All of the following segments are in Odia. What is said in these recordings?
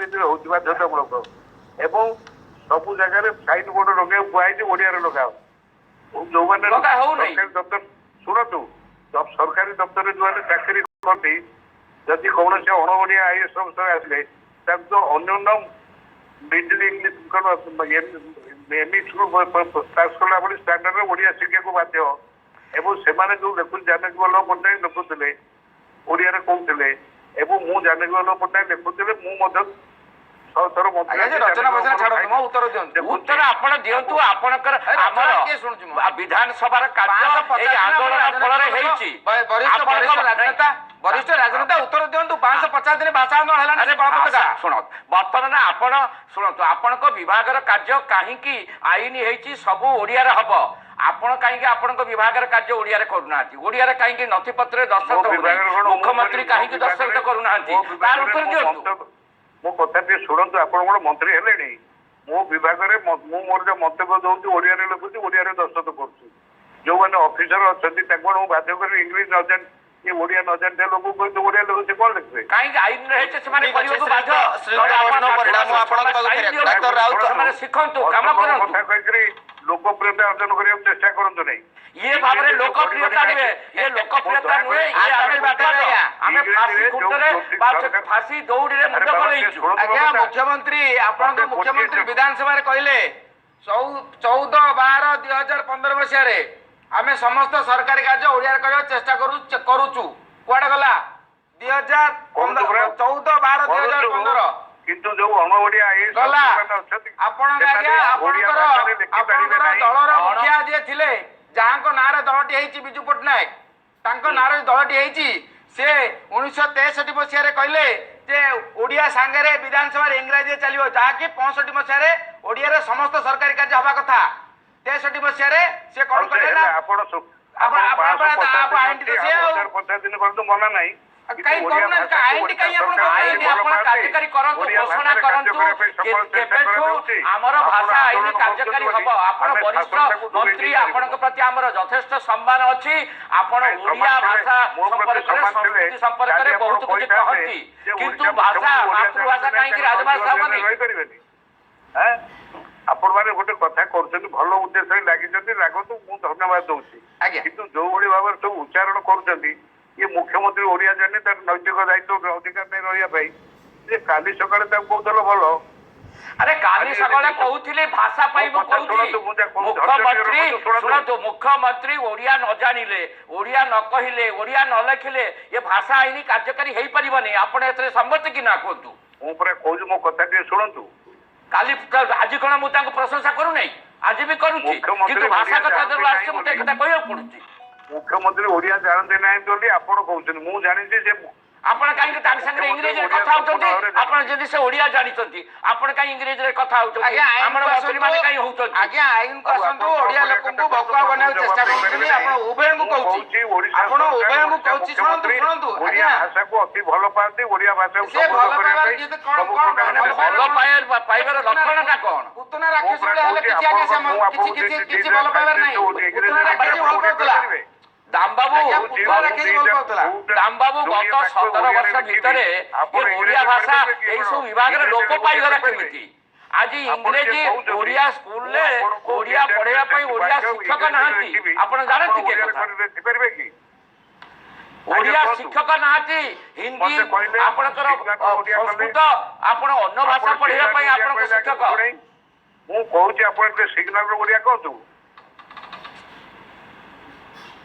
ଇଂରେଜୀରେ ହଉଛି ବାଧ୍ୟତାମୂଳକ ଏବଂ ସବୁ ଜାଗାରେ ସାଇନ୍ ବୋର୍ଡ ଲଗେଇବାକୁ କୁହାଯାଇଛି, ଓଡ଼ିଆରେ ଲଗାଅ। ଯୋଉମାନେ ଲଗା ହଉନାହିଁ। ସରକାରୀ ଦପ୍ତର, ଶୁଣନ୍ତୁ, ସରକାରୀ ଦପ୍ତରରେ ଯୋଉମାନେ ଚାକିରି କରନ୍ତି, ଯଦି କୌଣସି ଅଣ ଓଡ଼ିଆ ଆଇଏଏସ୍ ଅଫିସର ଆସିଲେ, ତାଙ୍କୁ ତ ଅନ୍ୟାନ୍ୟ ମିଡିଲ ଇଂଲିଶ, କଣ ଏମଇ ସ୍କୁଲ ପାସ୍ କଲା ଭଳି ଷ୍ଟାଣ୍ଡାର୍ଡରେ ଓଡ଼ିଆ ଶିଖିବାକୁ ବାଧ୍ୟ। ଏବଂ ସେମାନେ ଯୋଉ ଲେଖୁ, ଜାନକୀ ବଲ୍ଲଭ ପଟ୍ଟନାୟକ ଲେଖୁଥିଲେ, ଓଡ଼ିଆରେ କହୁଥିଲେ ଏବଂ ମୁଁ ଜାନକୀ ବଲ୍ଲଭ ପଟ୍ଟନାୟକ ଲେଖୁଥିଲେ, ମୁଁ ମଧ୍ୟ ଛଅ ଥର ମନ୍ତ୍ରୀ। ଆଜ୍ଞା, ସେ ରଚନା ଫଚନା ଛାଡ଼ନ୍ତୁ, ମୋ ଉତ୍ତର ଦିଅନ୍ତୁ। ଉତ୍ତର ଆପଣ ଦିଅନ୍ତୁ ଆପଣଙ୍କର। ଏ ରଚନା ଆମର କିଏ ଶୁଣୁଛି ମ? ବିଧାନସଭାର କାର୍ଯ୍ୟ 550 ଏଇ ଆନ୍ଦୋଳନ ଦିନ ଫଳରେ ଆପଣ ହେଇଛି। ବରିଷ୍ଠ ବରିଷ୍ଠ ରାଜନେତା, ବରିଷ୍ଠ ରାଜନେତା, ଉତ୍ତର ଦିଅନ୍ତୁ। 550 ଦିନ ଭାଷା ଆନ୍ଦୋଳନ ହେଲାଣି। ଆରେ ସେ କଳପତାକା ଭାଷା ଶୁଣ, ବର୍ତ୍ତମାନ ଆପଣ ଶୁଣନ୍ତୁ, ଆପଣଙ୍କ ବିଭାଗର କାର୍ଯ୍ୟ କାହିଁକି ଆଇନ ହେଇଛି ସବୁ ଓଡ଼ିଆରେ ହବ, ଆପଣ କାହିଁକି ଆପଣଙ୍କ ବିଭାଗର କାର୍ଯ୍ୟ ଓଡ଼ିଆରେ କରୁନାହାନ୍ତି? ଓଡ଼ିଆରେ କାହିଁକି ନଥିପତ୍ରରେ ଦସ୍ତଖତ ମୋ ହଉନାହିଁ? ବିଭାଗରେ କଣ ମୁଁ ମୁଖ୍ୟମନ୍ତ୍ରୀ କରିବି? କାହିଁକି ମୋ ଦସ୍ତଖତ ବିଭାଗରେ- କରୁନାହାନ୍ତି? ମୋ ତାର ବିଭାଗରେ ଉତ୍ତର ମୋ ଦିଅନ୍ତୁ। ମୋ କଥା ଟିକେ ଶୁଣନ୍ତୁ। ଆପଣ କଣ ମନ୍ତ୍ରୀ ହେଲେଣି? ମୋ ବିଭାଗରେ ମୁଁ ମୋର ଯୋଉ ମନ୍ତବ୍ୟ ଦଉଛି, ଓଡ଼ିଆରେ ଲେଖୁଛି, ଓଡ଼ିଆରେ ଦସ୍ତଖତ କରୁଛି। ଯୋଉମାନେ ଅଫିସର ଅଛନ୍ତି, ତାଙ୍କୁ କଣ ମୁଁ ବାଧ୍ୟ କରିବି? ଇଂଲିଶ ନ ଜାଣି କି ଓଡ଼ିଆ ନ ଜାଣିଥିବା ଲୋକକୁ କହିବି ଓଡ଼ିଆ ଲେଖୁଛି, କଣ ଲେଖିବେ? କାହିଁକି ଆଇନରେ ହେଇଛି, ସେମାନେ ଠିକ ଅଛି, କରିବାକୁ ବାଧ୍ୟ। ଶ୍ରୀଯୁକ୍ତ ବୈଷ୍ଣବ ପରିଡ଼ା, ମୁଁ ଆପଣଙ୍କ ପାଖକୁ ଆଇନ ଫେରିବାକୁ ଦିଅନ୍ତୁ। ଡାକ୍ତର ରାଉତ, ସେମାନେ ଶିଖନ୍ତୁ, କାମ ଅସମ୍ଭବ କରନ୍ତୁ। କଥା କହିକିରି ଲୋକପ୍ରିୟତା ଅର୍ଜନ କରିବାକୁ ଚେଷ୍ଟା କରନ୍ତୁ ନାହିଁ। ଇଏ ଭାବରେ ଲୋକପ୍ରିୟତା ନୁହେଁ, ଇଏ ଲୋକପ୍ରିୟତା ନୁହେଁ, ଇଏ ଆମେ ବିପଦ। ଆମେ ଫାଶୀ ଖୁଣ୍ଟରେ ବା ଫାଶୀ ଦଉଡ଼ିରେ ମୁଣ୍ଡ ଗଲେଇଛୁ। ଆଜ୍ଞା ମୁଖ୍ୟମନ୍ତ୍ରୀ, ଆପଣଙ୍କ ମୁଖ୍ୟମନ୍ତ୍ରୀ ବିଧାନସଭାରେ କହିଲେ 14/12/2015 ମସିହାରେ, ଆମେ ସମସ୍ତ ସରକାରୀ କାର୍ଯ୍ୟ ଓଡ଼ିଆରେ କରିବାକୁ ଚେଷ୍ଟା କରୁଛୁ। କୁଆଡେ ଗଲା 2015, 14/12/2015? କିନ୍ତୁ ଯୋଉ ଅଣ ଓଡ଼ିଆ ଆଇଏଏସ୍ ଗଲା। ଅଛନ୍ତି, ଆପଣଙ୍କ ସେମାନେ ଆଜ୍ଞା ଓଡ଼ିଆ ଆପଣଙ୍କର ଭାଷାରେ ଲେଖିପାରିବେ ଆପଣଙ୍କର ନାହିଁ। ଦଳର ମୁଖିଆ ଯିଏ ଥିଲେ, ଯାହାଙ୍କ ନାଁରେ ଦଳଟି ହେଇଛି, ବିଜୁ ପଟ୍ଟନାୟକ, ତାଙ୍କ ନାଁରେ ଦଳଟି ହେଇଛି, ସେ 1963 ମସିହାରେ କହିଲେ ଯେ ଓଡ଼ିଆ ସାଙ୍ଗରେ ବିଧାନସଭାରେ ଇଂରାଜୀରେ ଚାଲିବ, ଯାହାକି 65 ମସିହାରେ ଓଡ଼ିଆରେ ସମସ୍ତ ସରକାରୀ କାର୍ଯ୍ୟ ହବା କଥା। 63 ମସିହାରେ ସେ କଣ ଆଉ ସେ କଲେ ନା ହେଲେ ଆପଣ ଆପଣ ଆପଣ ଆପଣ ଆଇନଟି ତ 550 ସିଏ ଆଉ। 1050 ଦିନ କରନ୍ତୁ, ମନା ନାହିଁ। ଆଉ କିନ୍ତୁ କାହିଁ ଓଡ଼ିଆ କରୁନାହାନ୍ତି? ଭାଷାକୁ ଆଇନଟି ଓଡ଼ିଶା କାହିଁ ଆପଣ ସରକାର କରୁନାହାନ୍ତି? ଭଲ ଆପଣ ପାଆନ୍ତି। କାର୍ଯ୍ୟକାରୀ କରନ୍ତୁ, ଓଡ଼ିଆ ଘୋଷଣା ଭାଷାରେ କାର୍ଯ୍ୟ କରନ୍ତୁ। କରିବା ପାଇଁ ସଫଳ ଚେଷ୍ଟା କେବେଠୁ କରାଯାଉଛି। ଆମର ଆପଣ ଭାଷା ଆଇନ ଆନ୍ଦୋଳନ କାର୍ଯ୍ୟକାରୀ କରୁଛନ୍ତି ହବ? ବୋଲି ଆପଣ ଆମେ ବରିଷ୍ଠ ଶାସନଟାକୁ ଦୂରେଇ ମନ୍ତ୍ରୀ, ଦେଇପାରିବୁ। ଆପଣଙ୍କ ପ୍ରତି ଆମର ଯଥେଷ୍ଟ ସମ୍ମାନ ଅଛି। ଆପଣ ନାଇଁ, ଓଡ଼ିଆ ସମ୍ମାନ ଥିଲେ, ଭାଷା ମୋ ପ୍ରତି ସମ୍ପର୍କରେ, ସମ୍ମାନ ଥିଲେ, ସଂସ୍କୃତି ସମ୍ପର୍କରେ କାଲି ଆପଣ ବହୁତ କିଛି କହିଥାନ୍ତେ କହନ୍ତି, ଯେ କିନ୍ତୁ ଓଡ଼ିଶା ଭାଷା ମୁଖ୍ୟମନ୍ତ୍ରୀ ଓଡ଼ିଆ ମାତୃଭାଷା ଜାଣନ୍ତି କାହିଁକି ନାହିଁ, ରାଜଭାଷା ହବନି? ରହିପାରିବେନି। ଆଁ? ଆପଣମାନେ ଗୋଟେ କଥା କରୁଛନ୍ତି, ଭଲ ଉଦ୍ଦେଶ୍ୟରେ ଲାଗିଛନ୍ତି, ଲାଗନ୍ତୁ, ମୁଁ ଧନ୍ୟବାଦ ଦଉଛି। ଆଜ୍ଞା। କିନ୍ତୁ ଯୋଉଭଳି ଭାବରେ ସବୁ ଉଚ୍ଚାରଣ କରୁଛନ୍ତି, ଇଏ ମୁଖ୍ୟମନ୍ତ୍ରୀ ଓଡ଼ିଆ ଜାଣି ତାର ନୈତିକ ଦାୟିତ୍ୱ ଅଧିକାର ନେଇ ରହିବା ପାଇଁ ଯେ କାଲି ସକାଳେ ତାକୁ କହୁଥିଲ ଭଲ। ଆରେ କାଲି ଆଜି ସକାଳେ ଯଦି- କହୁଥିଲି ଭାଷା ପାଇଁ, ମୁଁ ମୋ କଥା କହୁଛି ଶୁଣନ୍ତୁ, ମୁଁ ଯାହା କହୁଛି, ମୁଖ୍ୟମନ୍ତ୍ରୀ ଧୈର୍ଯ୍ୟ ରଖନ୍ତୁ, ଶୁଣନ୍ତୁ। ଶୁଣନ୍ତୁ, ମୁଖ୍ୟମନ୍ତ୍ରୀ ଓଡ଼ିଆ ନ ଜାଣିଲେ, ଓଡ଼ିଆ ନ କହିଲେ, ଓଡ଼ିଆ ନ ଲେଖିଲେ ଏ ଭାଷା ଆଇନ କାର୍ଯ୍ୟକାରୀ ହେଇପାରିବନି। ଆପଣ ଏଥିରେ ସମ୍ମତି କି ନା କୁହନ୍ତୁ। ମୁଁ ପୁରା କହୁଛି, ମୋ କଥା ଟିକେ ଶୁଣନ୍ତୁ। କାଲି ଆଜି କଣ ମୁଁ ତାଙ୍କୁ ପ୍ରଶଂସା କରୁନାହିଁ? ଆଜି ବି କରୁଛି। ମୁଖ୍ୟମନ୍ତ୍ରୀ କିନ୍ତୁ ଭାଷା ଓଡ଼ିଆ କଥା ଜାଣନ୍ତି ଯେତେବେଳେ ଆସୁଛି, ନାହିଁ ମୋତେ ଏ ବୋଲି- କଥା କହିବାକୁ ପଡୁଛି। ମୁଖ୍ୟମନ୍ତ୍ରୀ ଓଡ଼ିଆ ଜାଣନ୍ତି ନାହିଁ ବୋଲି ଆପଣ କହୁଛନ୍ତି, ମୁଁ ଜାଣିଛି ଯେ ଆପଣ କାହିଁକି ତାଙ୍କ ସାଙ୍ଗରେ ଇଂରେଜୀରେ କଥା ହଉଛନ୍ତି? ଆପଣ ଯଦି ସେ ଓଡ଼ିଆ ଜାଣିଛନ୍ତି, ଆପଣ କାହିଁ ଇଂରେଜୀରେ କଥା ହଉଛନ୍ତି? ଆଜ୍ଞା, ଆମର ଆଇନକୁ ମନ୍ତ୍ରୀ ମାନେ ଆସନ୍ତୁ। କାହିଁ ହଉଛନ୍ତି? ଆଜ୍ଞା, ଆଇନକୁ ଆସନ୍ତୁ। ଓଡ଼ିଆ ଲୋକଙ୍କୁ ଭକୁଆ ବନାଇବାକୁ ଚେଷ୍ଟା କରୁଛନ୍ତି ଆପଣ। ଉଭୟଙ୍କୁ କହୁଛି, ଓଡ଼ିଶା ଆପଣ ସରକାର, ଉଭୟଙ୍କୁ ଓଡ଼ିଶା କହୁଛି, ଶୁଣନ୍ତୁ। ମୁଖ୍ୟମନ୍ତ୍ରୀ ଶୁଣନ୍ତୁ ଓଡ଼ିଆ ଆଜ୍ଞା। ଭାଷାକୁ ଅତି ଭଲ ପାଆନ୍ତି, ଓଡ଼ିଆ ଭାଷାକୁ ସେ ସମୃଦ୍ଧ ଭଲ କରିବା ପାଇବାର ପାଇଁ କିଛି କଣ ସବୁ କଣ ପ୍ରକାର ଭଲ ଚେଷ୍ଟା ଭଲ ପାଇବାର ଲକ୍ଷଣଟା କଣ? ପୁତନା ରାକ୍ଷସ ଭଳିଆ ହେଲେ କିଛି ଆଜ୍ଞା ସେ କିଛି କିଛି କିଛି ଭଲ ପାଇବାର ନାହିଁ। ପୁତନା ରାକ୍ଷସ ଭଲ ପାଉଥିଲା। ଦାମବାବୁ, ଆଜ୍ଞା, ପୁତନା ରାକ୍ଷସ ଭଲ ପାଉଥିଲା। ଦାମବାବୁ, ଗତ 17 ବର୍ଷ ଭିତରେ ଏ ଓଡ଼ିଆ ଭାଷା ଏଇ ସବୁ ବିଭାଗରେ ଲୋପ ପାଇଗଲା କେମିତି? ଆଜି ଇଂରେଜୀ ଓଡ଼ିଆ ସ୍କୁଲରେ ଓଡ଼ିଆ ପଢେଇବା ପାଇଁ ଓଡ଼ିଆ ଶିକ୍ଷକ ନାହାନ୍ତି, ଆପଣ ଜାଣନ୍ତି କି ଏ କଥା? ଲେଖିପାରିବେ କି? ଓଡ଼ିଆ କୁହନ୍ତୁ। ଶିକ୍ଷକ ନାହାନ୍ତି। ହିନ୍ଦୀ, ମତେ କହିଲେ, ଆପଣଙ୍କର ସିଗ୍ନାଲ ଓଡ଼ିଆ କଲେ। ସଂସ୍କୃତ, ଆପଣ ଅନ୍ୟ ଭାଷା ଆପଣ ପଢେଇବା ପାଇଁ ସିଗ୍ନାଲ ଆପଣଙ୍କ ଓଡ଼ିଆ ଶିକ୍ଷକ। କହିଲେ ମୁଁ କହୁଛି, ଆପଣ ଟିକେ ସିଗ୍ନାଲ ଓଡ଼ିଆ କୁହନ୍ତୁ।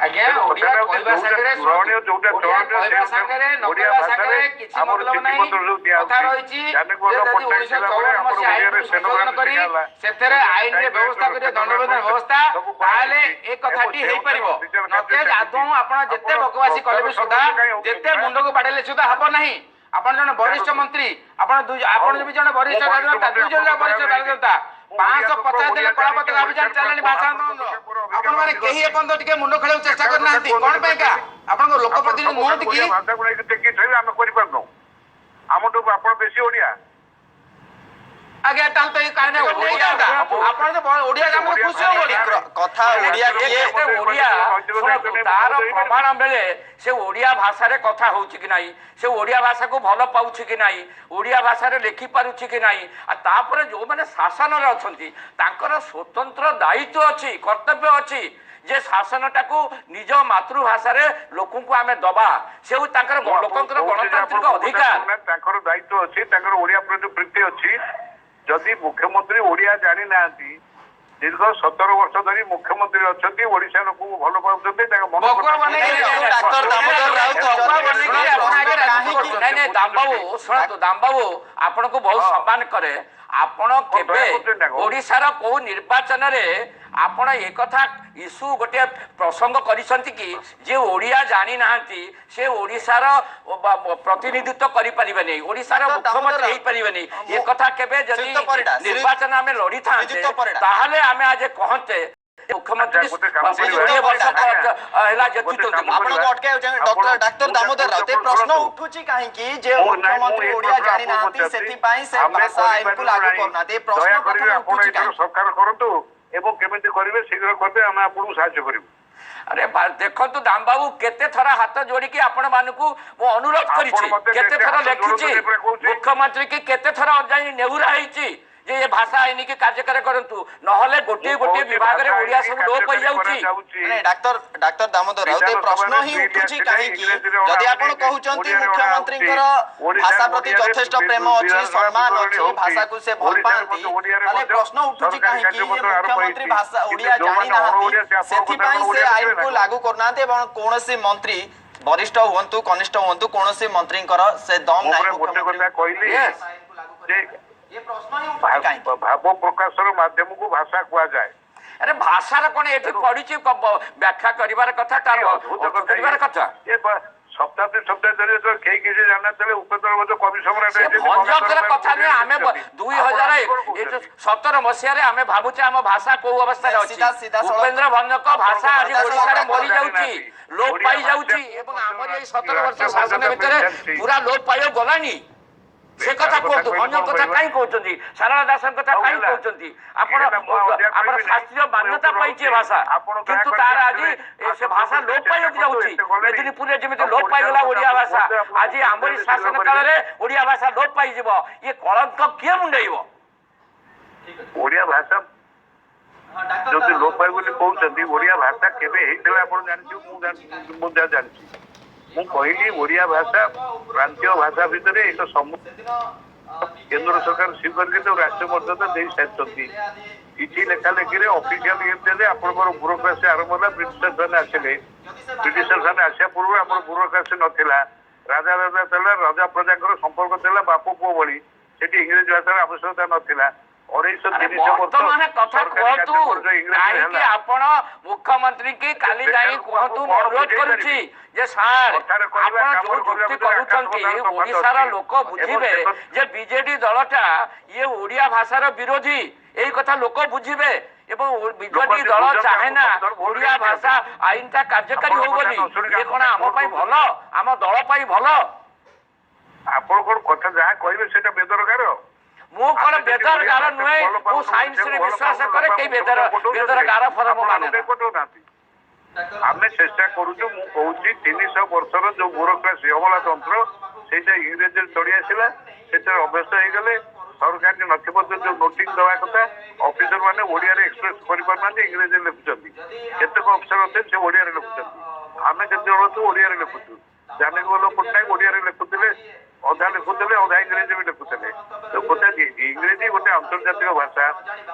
ଆଜ୍ଞା, ତେଣୁ ଓଡ଼ିଆ କଥାଟା ହଉଛି କହିବା ଯୋଉଟା ସାଙ୍ଗରେ ଗ୍ରହଣୀୟ, ଯୋଉଟା ଓଡ଼ିଆ ଚଳନୀୟ, କହିବା ସେ ସାଙ୍ଗରେ ନ ଓଡ଼ିଆ କହିବା ଭାଷାରେ ସାଙ୍ଗରେ କିଛି ଆମର ମତଲବ ନାହିଁ। ଚିଠିପତ୍ର ଯୋଉ ଦିଆହଉଛି, କଥା ରହିଛି ଜାନକୀ ଯେ ବଲ୍ଲଭ ଯଦି ପଟ୍ଟନାୟକ ଉଣେଇଶହ ଥିଲା ବେଳେ ଚଉବନ ଆମର ମସିହା ଓଡ଼ିଆରେ ଆଇନକୁ ସଂଶୋଧନ ଷ୍ଟେନୋଗ୍ରାଫି କରି ଶିଖା ହେଲା। ସେଥିରେ ଓଡ଼ିଆରେ ଆଇନରେ ଟାଇପ୍ ବ୍ୟବସ୍ଥା ରାଇଟର, କରିବେ, ଦଣ୍ଡବିଧାନ ଷ୍ଟେନୋଗ୍ରାଫି ବ୍ୟବସ୍ଥା, ସବୁ ତାହେଲେ କରାଯାଇଛି। ଏ କଥାଟି ଏବଂ ହେଇପାରିବ। ଅଫିସିଆଲ କାର୍ଯ୍ୟ ନଚେତ ଚାଲିଛି। ଆଦୌ ଆପଣ ଯେତେ ଆପଣ ବକବାସି କଲେ ବି ପ୍ରଚାର ସୁଦ୍ଧା, ସର୍ବସ୍ୱ କାହିଁ ହଉଛନ୍ତି? ଯେତେ ମୁଣ୍ଡକୁ ବାଡେଇଲେ ସୁଦ୍ଧା ହବ ନାହିଁ। ଆପଣ ଜଣେ ବରିଷ୍ଠ ମନ୍ତ୍ରୀ, ଆପଣ ଦୁଇ ଆପଣ ବି ଜଣେ ବରିଷ୍ଠ ମୁଁ ବରିଷ୍ଠ ରାଜନେତା, ମନ୍ତ୍ରୀ, ଦୁଇ ଜଣ ଯାକ ବରିଷ୍ଠ ଆପଣଙ୍କ ରାଜନେତା। ମୁଁ ଓଡ଼ିଆ 550 ଲୋକ, ଦିନ ଓଡ଼ିଆ କଳା ପତାକା ଜାଣିଛି, ଅଭିଯାନ ଚାଲିଲାଣି ଭାଷା ଆନ୍ଦୋଳନ। ଓଡ଼ିଶା ଆପଣ ମାନେ କେହି ଏପର୍ଯ୍ୟନ୍ତ ଟିକେ ମୁଣ୍ଡ ଖେଳିବାକୁ ଚେଷ୍ଟା କରିନାହାନ୍ତି, କଣ ପାଇଁକା? ଆପଣଙ୍କ ଲୋକ ଆପଣ ପ୍ରତିନିଧି ସବୁ ନୁହନ୍ତି କି? ଓଡ଼ିଆ ଭାଷାକୁ ନେଇକି ଟେକି ଥୋଇବେ, ଆମେ କରିପାରୁନୁ? ଆମଠୁ ଆପଣ ବେଶୀ ଓଡ଼ିଆ? ଆଜ୍ଞା, ତାହେଲେ ତ ଏଇ କାର୍ଯ୍ୟକ୍ରମ ଓଡ଼ିଆ ହେଇଥାନ୍ତା। ଆପଣ ତ ଓଡ଼ିଆ କାମରେ ଖୁସି ହବନି। କଥା ଓଡ଼ିଆ କିଏ କେତେ ଓଡ଼ିଆ, ଶୁଣନ୍ତୁ, ତାର ପ୍ରମାଣ ମିଳେ ସେ ଓଡ଼ିଆ ଭାଷାରେ କଥା ହଉଛି କି ନାହିଁ, ସେ ଓଡ଼ିଆ ଭାଷାକୁ ଭଲ ପାଉଛି କି ନାହିଁ, ଓଡ଼ିଆ ଭାଷାରେ ଲେଖିପାରୁଛି କି ନାହିଁ। ଆଉ ତାପରେ ଯୋଉମାନେ ଶାସନରେ ଅଛନ୍ତି, ତାଙ୍କର ସ୍ୱତନ୍ତ୍ର ଦାୟିତ୍ୱ ଅଛି, କର୍ତ୍ତବ୍ୟ ଅଛି ଯେ ଶାସନଟାକୁ ନିଜ ମାତୃଭାଷାରେ ଲୋକଙ୍କୁ ଆମେ ଦବା। ସେ ହେଉଛି ତାଙ୍କର ମୁଁ ଆପଣଙ୍କୁ ଲୋକଙ୍କର କହୁଛି ଯେ ଗଣତାନ୍ତ୍ରିକ ଆପଣ ଅଧିକାର। ତାଙ୍କର ଦାୟିତ୍ୱ ଅଛି, ତାଙ୍କର ଓଡ଼ିଆ ପ୍ରତି ପ୍ରୀତି ଅଛି। ଯଦି ମୁଖ୍ୟମନ୍ତ୍ରୀ ଓଡ଼ିଆ ଜାଣିନାହାନ୍ତି, ଦୀର୍ଘ 17 ବର୍ଷ ଧରି ମୁଖ୍ୟମନ୍ତ୍ରୀ ଅଛନ୍ତି, ଓଡ଼ିଶା ଲୋକଙ୍କୁ ଭଲ ପାଉଛନ୍ତି, ତାଙ୍କ ମନ ବକୁଆ କଥା ବନେଇକି ନାଇଁ, ନାଇଁ, ଡାକ୍ତର ଦାମୋଦର ରାଉତ, ବକୁଆ ବନେଇକି ଆପଣ ଆଗେ ରାଜନୀତି କାହିଁକି? କରୁଛନ୍ତି। ନାଇଁ ନାଇଁ, ଦାମବାବୁ, ଶୁଣନ୍ତୁ, ଦାମବାବୁ, ଆପଣଙ୍କୁ ବହୁତ ସମ୍ମାନ କରେ। ଆପଣ କେବେ ଦୟା କରୁଛନ୍ତି ନା କଣ? ଓଡ଼ିଶାର କୋଉ ନିର୍ବାଚନରେ ଆପଣ ଏକଥା ଇସ୍ୟୁ, ଗୋଟିଏ ପ୍ରସଙ୍ଗ କରିଛନ୍ତି କି ଯେ ଓଡ଼ିଆ ଜାଣିନାହାନ୍ତି ସେ ଓଡ଼ିଶାର ପ୍ରତିନିଧିତ୍ୱ କରିପାରିବେନି, ଓଡ଼ିଶାର ଡାକ୍ତର ଦାମୋଦର ମୁଖ୍ୟମନ୍ତ୍ରୀ ରାଉତ, ହେଇପାରିବେନି? ଏକଥା କେବେ ଯଦି ଶ୍ରୀଯୁକ୍ତ ପରିଡ଼ା, ନିର୍ବାଚନ ଆମେ ଲଢିଥାନ୍ତେ, ଶ୍ରୀଯୁକ୍ତ ପରିଡ଼ା। ତାହେଲେ ଆମେ ଆଜି କହନ୍ତେ ମୁଖ୍ୟମନ୍ତ୍ରୀ ଆଚ୍ଛା, ଗୋଟେ କାମ କରିବା। 20 ବର୍ଷ ଆଜ୍ଞା। ହେଲା ଗୋଟେ ଜିତୁଛନ୍ତି। କାମ ଆପଣଙ୍କୁ କରିବା। ଅଟକାଇବାକୁ ଚାହେଁ। ଆପଣ- ଡାକ୍ତର ମୁଁ ଦାମୋଦର ଯାହା ରାଉତ, ଏ କହୁଛି ପ୍ରଶ୍ନ ଆପଣ ଉଠୁଛି କାହିଁକି ଯେ ମୁଁ ନାଇଁ, ମୁଁ ମୁଖ୍ୟମନ୍ତ୍ରୀ ଏ ଓଡ଼ିଆ ପ୍ରଶ୍ନ ଆପଣଙ୍କୁ ଜାଣିନାହାନ୍ତି, ପଚାରୁଛି। ସେଥିପାଇଁ ସେ ଆମେ ଭାଷା ଆଇନକୁ କରିପାରିବୁ ଲାଗୁ ନାହିଁ। କରୁନାହାନ୍ତି, ଏ ପ୍ରଶ୍ନ ଦୟାକରି ପ୍ରଥମେ ଆପଣ ଉଠୁଛି ଏଥର କାହିଁକି? ସରକାର କରନ୍ତୁ ଏବଂ କେମିତି କରିବେ, ଶୀଘ୍ର କରିବେ, ଆମେ ଆପଣଙ୍କୁ ସାହାଯ୍ୟ କରିବୁ। ଆରେ ଦେଖନ୍ତୁ ଦାମବାବୁ, କେତେ ଥର ହାତ ଯୋଡ଼ିକି ଆପଣ ମାନଙ୍କୁ ମୁଁ ଅନୁରୋଧ ଆପଣ କରିଛି, ମତେ କେତେ କେତେ ଥର ହାତ ଲେଖିଛି, ଯୋଡ଼ୁଛନ୍ତି ପୁରା କହୁଛି। ମୁଖ୍ୟମନ୍ତ୍ରୀ କି କେତେ ଥର ଯାଇ ନେହୁରା ହେଇଛି ଯେ ଏ ଭାଷା ଆଇନ କି କାର୍ଯ୍ୟକାରୀ କରନ୍ତୁ, ନହେଲେ ଗୋଟିଏ ମୁଁ ଗୋଟିଏ କହୁଛି ବିଭାଗରେ ଭାଷା ଓଡ଼ିଆ ଆଇନ ସବୁ ଲୋପ କାର୍ଯ୍ୟକାରୀ ପାଇଯାଉଛି। କରାଯାଉଛି। ନାଇଁ, ଡାକ୍ତର ଦାମୋଦର ରାଉତ, ଏ ପ୍ରଶ୍ନ ବିଧାନସଭାରେ ହିଁ ବିଲ୍ ଉଠୁଛି ଆସିଲେ କାହିଁକି? ଇଂରେଜୀରେ ଯଦି ଅଣା ଆପଣ ହଉଛି, କହୁଛନ୍ତି ଓଡ଼ିଆରେ ଅଣା ମୁଖ୍ୟମନ୍ତ୍ରୀଙ୍କର ହଉଛି, ଓଡ଼ିଶାରେ ଭାଷା ପ୍ରତି ଓଡ଼ିଆରେ ଯଥେଷ୍ଟ ପ୍ରେମ ଅଛି, ବିଧାନସଭା ସମ୍ମାନ ବିବରଣୀ ଅଛି, ହଉଛି, ଭାଷାକୁ ସେ ଭଲ ଓଡ଼ିଶାରେ ପାଆନ୍ତି, ମଧ୍ୟ ଓଡ଼ିଆରେ ତାହେଲେ ମଧ୍ୟ ପ୍ରଶ୍ନ ଉଠୁଛି ସରକାରୀ କାହିଁକି ଯେ କାର୍ଯ୍ୟପତ୍ର ଆରମ୍ଭ ମୁଖ୍ୟମନ୍ତ୍ରୀ ହେଇଛି। ଭାଷା କିନ୍ତୁ ଓଡ଼ିଆ ଯୋଉମାନେ ଜାଣିନାହାନ୍ତି, ଅଣଓଡ଼ିଆ ସେ ଆପଣଙ୍କ ସେଥିପାଇଁ କଥା ସେ ଓଡ଼ିଆରେ ଆଇନକୁ କହିବେ ନା? ଲାଗୁ କରୁନାହାନ୍ତି? ଏବଂ କୌଣସି ମନ୍ତ୍ରୀ ବରିଷ୍ଠ ହୁଅନ୍ତୁ, କନିଷ୍ଠ ହୁଅନ୍ତୁ, କୌଣସି ମନ୍ତ୍ରୀଙ୍କର ସେ ଦମ ମୁଁ ନାହିଁ ପୁରା ଗୋଟେ ମୁଖ୍ୟମନ୍ତ୍ରୀ କଥା କହିଲି Yes. ଯେ ଏ ପ୍ରଶ୍ନ ହିଁ ଉଠୁଛି କାହିଁକି? ଭାବ ପ୍ରକାଶର ମାଧ୍ୟମକୁ ଭାଷା କୁହାଯାଏ। ଆରେ, ଭାଷାର କଣ ଏଠି ପଡିଛି? ବ୍ୟାଖ୍ୟା କରିବାର କଥା, ତାର କି ଅଦ୍ଭୁତ ଅର୍ଥ କଥା କରିବାର ଇଏ। କଥା। ଏ ଶତାବ୍ଦୀ ଶତାବ୍ଦୀ ଧରି ଯେତେବେଳେ କେହି କିଛି ଜାଣିନଥିଲେ, ଉପେନ୍ଦ୍ର ଭଞ୍ଜ କବି ସମ୍ରାଟ ସେ ହେଇଛନ୍ତି, ଭଞ୍ଜଙ୍କର ଗଙ୍ଗାଧର କଥା ନୁହେଁ। ଆମେ ମେହେର ଦୁଇ ଆପଣ ହଜାର କଣ କହୁଛନ୍ତି? 17 ମସିହାରେ ଆମେ ଭାବୁଛେ ଆମ ଭାଷା କୋଉ ଅବସ୍ଥାରେ ଅଛି। ସିଧାସଳଖ- ଉପେନ୍ଦ୍ର ଭଞ୍ଜଙ୍କ ଭାଷା ଆଜି ସିଧାସଳଖ ଓଡ଼ିଶାରେ ଆପଣ ମରିଯାଉଛି, ଜାଣିନାହାନ୍ତି। ଲୋପ ଓଡ଼ିଆ ପାଇଯାଉଛି ଭାଷା ଏବଂ ଆମର ଏଇ 17 ବର୍ଷ ରାଷ୍ଟ୍ରୀୟ ଶାସନ ମର୍ଯ୍ୟାଦା ଭିତରେ ଜାଣିଛି। ପୁରା ଲୋପ ପାଇବାକୁ ଗଲାଣି। ସେ କଥା ବେକାର କଥା କୁହନ୍ତୁ, କହିଲେ ଭଞ୍ଜଙ୍କ କଣ କଥା କହିବା? କାହିଁ କହୁଛନ୍ତି? ସାରଳା ଦାସଙ୍କ କଥା ହଉ କାହିଁ ହେଲା। କହୁଛନ୍ତି ଆପଣ? ହେଲା, ମୁଁ ଆଉ ଅଧିକା ଆମର କହିବି ନାହିଁ। ଶାସ୍ତ୍ରୀୟ ମୁଁ ମାନ୍ୟତା ଏପଟୁ ପାଇଛି ଏ ରହୁଛି। ଭାଷା, ଆପଣ ଦୟା କିନ୍ତୁ କରି ତାର ଆଜି ଆସିବେ। ଏ ସେ ଭାଷା ଆପଣ ଲୋପ ପାଇବାକୁ ଚେଷ୍ଟା ଯାଉଛି। କରନ୍ତୁ, ଏତେ ଗଲେଣି। ମେଦିନୀପୁରରେ ଯେମିତି ଆଉ ଲୋପ ପାଇଗଲା ଓଡ଼ିଶାର ଓଡ଼ିଆ କଥା ଭାଷା, ଆପଣ କୁହନ୍ତୁ, ଆଜି ଆମରି ଆପଣ ଶାସନ କରିବେ। କାଳରେ ଓଡ଼ିଆ ଭାଷା ଲୋପ ପାଇଯିବ। ଇଏ କଳଙ୍କ କିଏ ମୁଣ୍ଡେଇବ? ଓଡ଼ିଆ ଭାଷା ଯଦି ଲୋପ ପାଇବ ବୋଲି କହୁଛନ୍ତି, ଓଡ଼ିଆ ଭାଷା କେବେ ହେଇଥିଲା ଆପଣ ଜାଣିଥିବେ, ମୁଁ ଜାଣିଛି, ମୁଁ ଯାହା ଜାଣିଛି ମୁଁ କହିଲି। ଓଡ଼ିଆ ଭାଷା ପ୍ରାନ୍ତୀୟ ଭାଷା ଭିତରେ ଏକ ସମୂହ କେନ୍ଦ୍ର ସରକାର ସ୍ୱୀକାର କରି ତାକୁ ରାଷ୍ଟ୍ରୀୟ ମର୍ଯ୍ୟାଦା ଦେଇ ସାରିଛନ୍ତି। କିଛି ଲେଖାଲେଖିରେ ଅଫିସିଆଲ ଇଏ ଦେଲେ ଆପଣଙ୍କର ବ୍ୟୁରୋକ୍ରାସି ଆରମ୍ଭ ହେଲା, ବ୍ରିଟିଶର ମାନେ ଆସିଲେ। ବ୍ରିଟିଶର ମାନେ ଆସିବା ପୂର୍ବରୁ ଆମର ବ୍ୟୁରୋକ୍ରାସି ନଥିଲା। ରାଜା ରାଜା ଥିଲା, ରାଜା ପ୍ରଜାଙ୍କର ସମ୍ପର୍କ ଥିଲା ବାପ ପୁଅ ଭଳି। ସେଠି ଇଂରେଜୀ ଭାଷାର ଆବଶ୍ୟକତା ନଥିଲା। 250 ଆରେ, 300 ବର୍ଷ ବର୍ତ୍ତମାନ କଥା ସରକାରୀ କୁହନ୍ତୁ। କାର୍ଯ୍ୟକ୍ରମ ଯୋଉ ଇଂରେଜୀରେ କାହିଁକି ହେଲା। ଆପଣ ମୁଖ୍ୟମନ୍ତ୍ରୀ କି କାଲି ବେକାର ଯାଇ ଲୋକଙ୍କୁ କୁହନ୍ତୁ, ମୁଁ କଣ ଅନୁରୋଧ ବୁଝେଇ କରୁଛି ପାରିବି? ଯେ ସାର୍, କଥାରେ କହିବା, ଆପଣ କାମରେ ଯୋଉ କରିବା ଯୁକ୍ତି ଭିତରେ ଆକାଶ କରୁଛନ୍ତି, ପାତାଳ ତଫାତ ଓଡ଼ିଶାର ଅଛି। ଲୋକ ଏବଂ ବୁଝିବେ ସେ ଯେ ବିଜେଡି ଦଳଟା ଇଏ ଓଡ଼ିଆ ଭାଷାର ବିରୋଧୀ। ଏଇ କଥା ଲୋକ ବୁଝିବେ ଏବଂ ବିଜେଡି ଯଦି ଦଳ ବୁଝନ୍ତି, ଚାହେଁ ନା ଆପଣ ସବୁଥର ଭୋଟ ଓଡ଼ିଆ ଦେଇଦିଅନ୍ତି। ଭାଷା ଆଇନଟା କାର୍ଯ୍ୟକାରୀ ଆପଣଙ୍କ ହଉ କଥା ବୋଲି। ନ ଶୁଣିକି ଇଏ କଣ ଆପଣ ଆମ ପାଇଁ ଭୋଟ ଭଲ, ଆମ ଦଳ ପାଇଁ ଭଲ? ଆପଣ କଣ କଥା ଯାହା କହିବେ ସେଇଟା ବେଦରକାର? ମୁଁ କଣ ଆମେ ଯଦି ବେଦର ଓଡ଼ିଆ ଗାର ଭାଷାକୁ ନୁହେଁ? ଭଲ ମୁଁ ପାଉନୁ, ସାଇନ୍ସରେ ଭଲ ବିଶ୍ୱାସ ପାଉନୁ, କରେ। ଲୋକ କେହି ଆମକୁ ବେଦର ପଠଉଛନ୍ତି। ବେଦର ଗାର ଫର ମୁଁ ଆପଣ ମାନେ ନା। ଆମକୁ ପଠଉନାହାନ୍ତି। ଆମେ ଚେଷ୍ଟା କରୁଛୁ। ମୁଁ କହୁଛି, 300 ବର୍ଷର ଯୋଉ ବ୍ୟୁରୋକ୍ରାସି, ଅମଲାତନ୍ତ୍ର, ସେଇଟା ଇଂରେଜୀରେ ଚଢି ଆସିଲା, ସେଥିରେ ଅଭ୍ୟସ୍ତ ହେଇଗଲେ। ସରକାରୀ ନଥିପତ୍ର ଯୋଉ ନୋଟିଂ ଦେବା କଥା, ଅଫିସର ମାନେ ଓଡ଼ିଆରେ ଏକ୍ସପ୍ରେସ କରିପାରୁନାହାନ୍ତି, ଇଂରେଜୀରେ ଲେଖୁଛନ୍ତି। କେତେକ ଅଫିସର ଅଛନ୍ତି, ସେ ଓଡ଼ିଆରେ ଲେଖୁଛନ୍ତି। ଆମେ କେତେ ଜଣ ଅଛୁ, ଓଡ଼ିଆରେ ଲେଖୁଛୁ। ଜାନକୀ ବଲ୍ଲଭ ପଟ୍ଟନାୟକ ଓଡ଼ିଆରେ ଲେଖୁଥିଲେ, ଅଧା ଲେଖୁଥିଲେ, ଅଧା ଇଂରେଜୀ ବି ଲେଖୁଥିଲେ। ତ କଥା ଇଂରେଜୀ ଗୋଟେ ଆନ୍ତର୍ଜାତିକ ଭାଷା,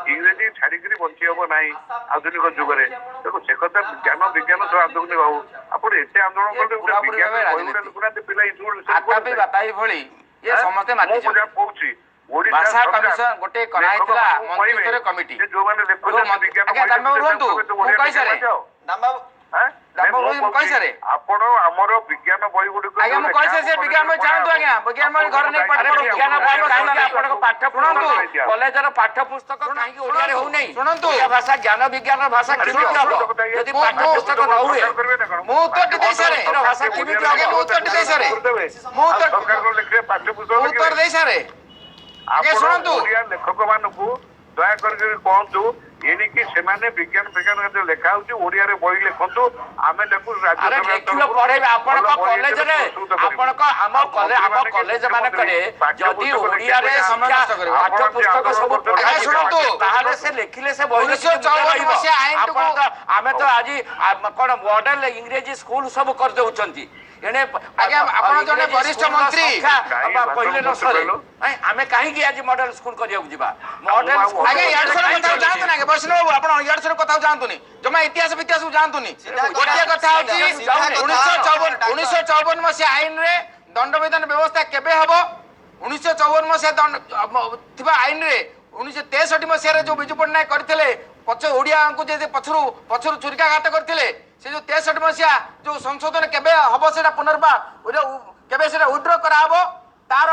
ଇଂରେଜୀ ଛାଡିକିରି ବଞ୍ଚି ହବ ନାହିଁ ଆଧୁନିକ ଯୁଗରେ। ତେଣୁ ସେ କଥା ଜ୍ଞାନ ବିଜ୍ଞାନ ସବୁ ଆଧୁନିକ ହଉ। ଆପଣ ଏତେ ଆନ୍ଦୋଳନ ଏ କଲେ, ଗୋଟେ ପୁରାପୁରି ବିଜ୍ଞାନ ଭାବେ ବହି ଗୋଟେ ରାଜନୀତି। ଲେଖୁନାହାନ୍ତି ପିଲା। ଆତାପି ବାତାପି ଭଳି ଇଏ ସମସ୍ତେ ମୁଁ ମାତିଛନ୍ତି। ଯାହା କହୁଛି, ଓଡ଼ିଶା ଭାଷା ସରକାର କମିଶନ ଗୋଟେ କରାହେଇଥିଲା, ଲେଖକମାନଙ୍କୁ କହିବେ ମନ୍ତ୍ରିସ୍ତରୀୟ କମିଟି। ଯେ ଯୋଉମାନେ ଯୋଉ ଲେଖୁଛନ୍ତି ବିଜ୍ଞାନ ଆଜ୍ଞା, ବହି ଦାମ ବାବୁ ଲେଖୁଛନ୍ତି, ରୁହନ୍ତୁ, ତାଙ୍କୁ ମୁଁ ଓଡ଼ିଆ କହିସାରେ। ଲେଖିବା ଯାଅ। ଦାମବାବୁ ଆଁ? ଦାମ ନାଇଁ, ବାବୁ, ମୁଁ ମୁଁ କହୁଛି, କହିସାରେ। ଆପଣ ଆମର ବିଜ୍ଞାନ ବହି ଗୁଡ଼ିକ ଆଜ୍ଞା, ଯୋଉ ମୁଁ ଲେଖା କହିସାରେ। ସେ ହବ, ବିଜ୍ଞାନ ବହି କଲେଜରେ ଛାଡ଼ନ୍ତୁ ପଢା ଆଜ୍ଞା, ହବ, ବିଜ୍ଞାନ ବହି ଘରେ ନେଇ ପାଠ ଆରେ, ପଢନ୍ତୁ। ବିଜ୍ଞାନ ବହି କାହିଁକି ଆପଣଙ୍କ ପାଠ ଶୁଣନ୍ତୁ। କଲେଜର ପାଠ୍ୟ ପୁସ୍ତକ କାହିଁକି ଓଡ଼ିଆରେ ହଉନାହିଁ? ଶୁଣନ୍ତୁ। ଓଡ଼ିଆ ଭାଷା ଜ୍ଞାନ ବିଜ୍ଞାନର ଭାଷା କେମିତି ହବ ଯଦି ପାଠ୍ୟ ପୁସ୍ତକ ନ ହୁଏ? ମୁଁ ଉତ୍ତରଟି ଦେଇ ସାରେ। ଭାଷା କେମିତି ଆଜ୍ଞା, ମୁଁ ଉତ୍ତରଟି ଦେଇ ସାରେ। ମୁଁ ଉତ୍ତର ସରକାର ଲେଖିବେ ପାଠ୍ୟ ପୁସ୍ତକ ମୁଁ ଉତ୍ତର ଦେଇ ସାରେ। ଆଜ୍ଞା, ଆପଣ ଶୁଣନ୍ତୁ। ଓଡ଼ିଆ ଲେଖକ ମାନଙ୍କୁ ଦୟା କରିକି କୁହନ୍ତୁ, ଏଣିକି ସେମାନେ ବିଜ୍ଞାନ ବିଜ୍ଞାନ ଯୋଉ ଲେଖା ହଉଛି, ଓଡ଼ିଆରେ ବହି ଲେଖନ୍ତୁ। ଆମେ ତାକୁ ରାଜ୍ୟ ଆରେ ସରକାର ଲେଖିବ, ତରଫରୁ ପଢେଇବେ ଆପଣଙ୍କ ଭଲ ବହି କଲେଜରେ। ହିସାବରେ ପ୍ରସ୍ତୁତ କରିବୁ। ଆପଣଙ୍କ ଆମ ଆଉ କଲେ ଆମ ମନ୍ତ୍ରୀମାନେ କି କଲେଜ ମୁଖ୍ୟମନ୍ତ୍ରୀ ମାନଙ୍କରେ ଯଦି ପାଠ୍ୟପୁସ୍ତକ ଓଡ଼ିଆରେ ଲେଖିବେ, ସମୟ ଶିକ୍ଷା ନଷ୍ଟ କରିବେ। ପାଠ୍ୟ ପୁସ୍ତକ ସବୁ ଆପଣ ଆଜ୍ଞା, ପଢାଯିବ, ଶୁଣନ୍ତୁ। ତାହେଲେ ସେ ଲେଖିଲେ ସେ ବହିରେ କିଛି ମୂଲ୍ୟ 1954 ରହିବ। ମସିହା ଆଇନଟିକୁ- ଆପଣ ତ ଆମେ ତ ଆଜି କଣ ମଡେଲ ଇଂରେଜୀ ସ୍କୁଲ ସବୁ କରିଦଉଛନ୍ତି ଏଣେ। ଆଜ୍ଞା, ଆପଣ ଜଣେ ଇଂରେଜୀ ବରିଷ୍ଠ ସ୍କୁଲର ମନ୍ତ୍ରୀ। ସଂଖ୍ୟା କାହିଁ ବା କହିଲେ ନ ଭାଷଣ ସରେ। କହିଲୁ? ନାଇଁ, ଆମେ କାହିଁକି ଆଜି ମଡେଲ ସ୍କୁଲ କରିବାକୁ ଯିବା? ମଡେଲ ଆଉ ସ୍କୁଲ ଆଜ୍ଞା, ଇଆଡୁ ସିଆଡୁ କାହିଁକି କଥାକୁ ଯାଆନ୍ତୁନି। ଆଜ୍ଞା ବୈଷ୍ଣବ ବାବୁ, ଆପଣ ଇଆଡୁ ସିଆଡୁ କଥାକୁ ଯାଆନ୍ତୁନି, ଜମା ଇତିହାସ ଫିତିହାସକୁ ଯାଆନ୍ତୁନି। ସିଧା କଥା, ଗୋଟିଏ କଥା ହଉଛି, ସିଧା କଥା। 1954, 1954 ମସିହା ଆଇନରେ ଦଣ୍ଡବିଧାନ ବ୍ୟବସ୍ଥା କେବେ ହବ? 1954 ମସିହା ଥିବା ଆଇନରେ 1963 ମସିହାରେ ଯୋଉ ବିଜୁ ପଟ୍ଟନାୟକ କରିଥିଲେ, ପଛ ଓଡ଼ିଆଙ୍କୁ ଯେ ପଛରୁ ପଛରୁ ଛୁରିକାଘାତ କରିଥିଲେ, ସେ ଯୋଉ 63 ମସିହା ଯୋଉ ସଂଶୋଧନ କେବେ ହବ, ସେଟା ପୁନର୍ବାର କେବେ ସେଟା ୱିଡ୍ର କରାହବ ତାର